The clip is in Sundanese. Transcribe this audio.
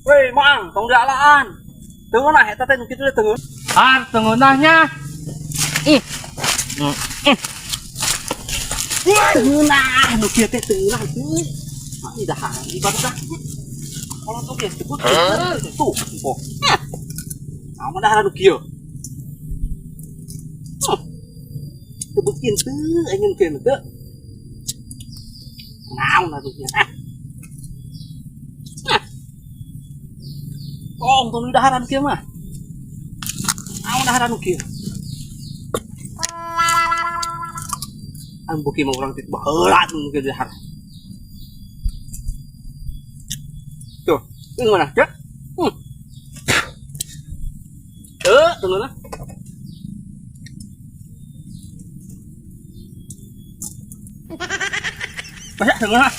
Weh, Mang, tong dialaan. Teu ngeunah eta teh nu kitu teh teu ngeunah. Har teu ngeunahnya. Ih. Teu ngeunah nu kieu teh teu ngeunah teu. Mah dahar di barudak. Kalau tuh geus teu tuh, empo. Naon mah dahar nu kieu? Teu beukin teu aing nu kieu teu. Naon atuh kieu? Ah. Ah. Tong tong daharan kieu mah. Naon daharan nu kieu? Ang buki mah urang teh baheula nu kieu dahar. Tuh, ini mana? Cek. Tuh, tunggu lah. Banyak tunggu lah.